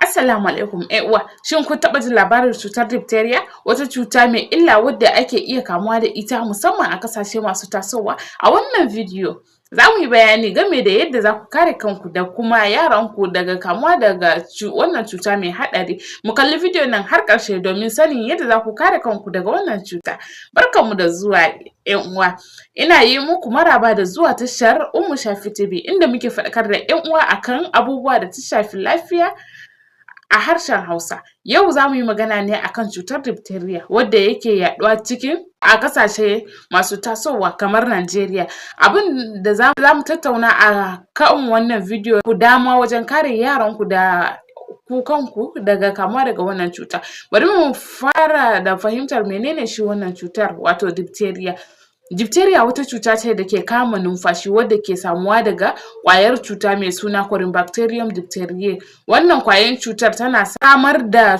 Assalamu alaikum ƴan uwa. Shin kun taɓa jin labarin cutar diphtheria? Wata cuta mai illa wadda ake iya kamuwa da ita musamman a ƙasashe masu tasowa. A wannan bidiyo za mu yi bayani game da yadda za ku kare kanku da kuma yaranku daga kamuwa daga wannan cuta mai haɗari. Mu kalli bidiyon nan har ƙarshe domin sanin yadda za ku kare kanku daga wannan cuta. Barkanmu da zuwa, ƴan uwa. Ina yi muku maraba da zuwa tashar Ummu Shafi TV, inda muke faɗakar da ƴan uwa akan abubuwa da ta shafi lafiya a harshen Hausa. Yau za mu yi magana ne akan cutar diphtheria wadda yake yaɗuwa cikin a ƙasashe masu tasowa kamar Najeriya. Abin da za mu tattauna a kan wannan bidiyo ku dama wajen kare yaranku da ku kanku daga kamuwa daga wannan cuta. Bari mu fara da fahimtar menene shi wannan cutar, wato diphtheria. Diphtheria wata cuta ce da ke kama numfashi, wadda ke samuwa daga ƙwayar cuta mai suna Corynebacterium diphtheriae. Wannan ƙwayar cutar tana samar da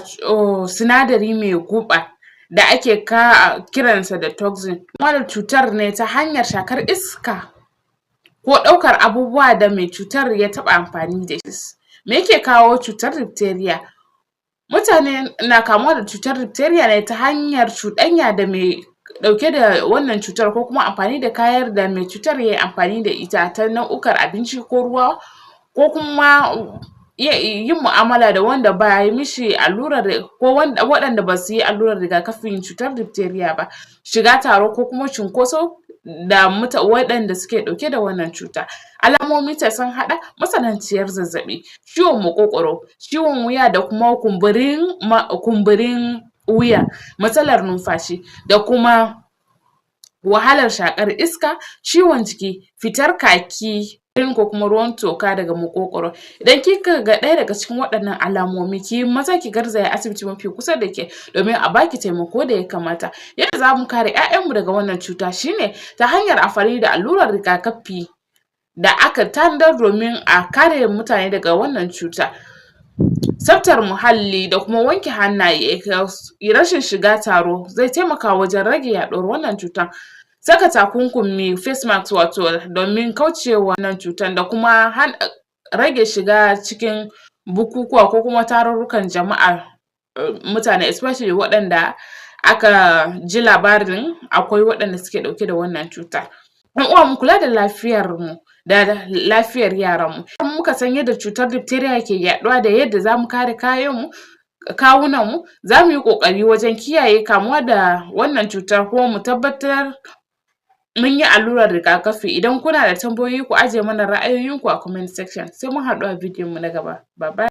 sinadari mai guba da ake kiransa da toxin. Kamuwa da cutar ne ta hanyar shakar iska ko ɗaukar abubuwa da mai cutar ya taɓa amfani da shi. Me yake kawo cutar diphtheria? Mutane na kamuwa da cutar diphtheria ne ta hanyar cuɗanya da mai ɗauke da wannan cutar, ko kuma amfani da kayan da mai cutar yayi amfani da ita ta nau'ukan abinci ko ruwa, ko kuma yin mu'amala da wanda ba a yi mishi allurar ko waɗanda basu yi allurar rigakafin cutar diphtheria ba, shiga taro ko kuma cunkoso da waɗanda suke ɗauke da wannan cuta. Alamomin ta sun haɗa matsananciyar zazzaɓi, ciwon maƙogwaro, ciwon wuya da kuma kumburin wuya, matsalar numfashi da kuma wahalar shaƙar iska, ciwon jiki, fitar kaki ko kuma ruwan toka daga maƙogwaro. Idan kika ga ɗaya daga cikin waɗannan alamomi, kiyi maza ki garzaya asibiti mafi kusa da ke domin a baki taimako da ya kamata. Yadda zamu kare ƴaƴanmu daga wannan cuta shine ta hanyar amfani da allurar rigakafi da aka tanadar domin a kare mutane daga wannan cuta. Tsaftar muhalli da kuma wanke hannaye, rashin shiga taro zai taimaka wajen rage yaɗuwar wannan cuta. Saka takunkumi, face mask wato, domin kaucewa wannan cutan, da kuma rage shiga cikin bukukuwa ko kuma tarurrukan jama'a, mutane, especially waɗanda aka ji labarin akwai waɗanda suke ɗauke da wannan cuta. Ƴan uwa, mu kula da lafiyar mu da lafiyar yaran mu. In muka san yadda cutar diphtheria ke yaɗuwa da yadda zamu kare kayan mu kawunan mu, zamu yi ƙoƙari wajen kiyaye kamuwa da wannan cuta, kuma mu tabbatar mun yi allurar rigakafi. Idan kuna da tambayoyi, ku ajiye mana ra'ayoyin ku a comment section. Sai mun haɗu a bidiyon mu na gaba. Bye bye.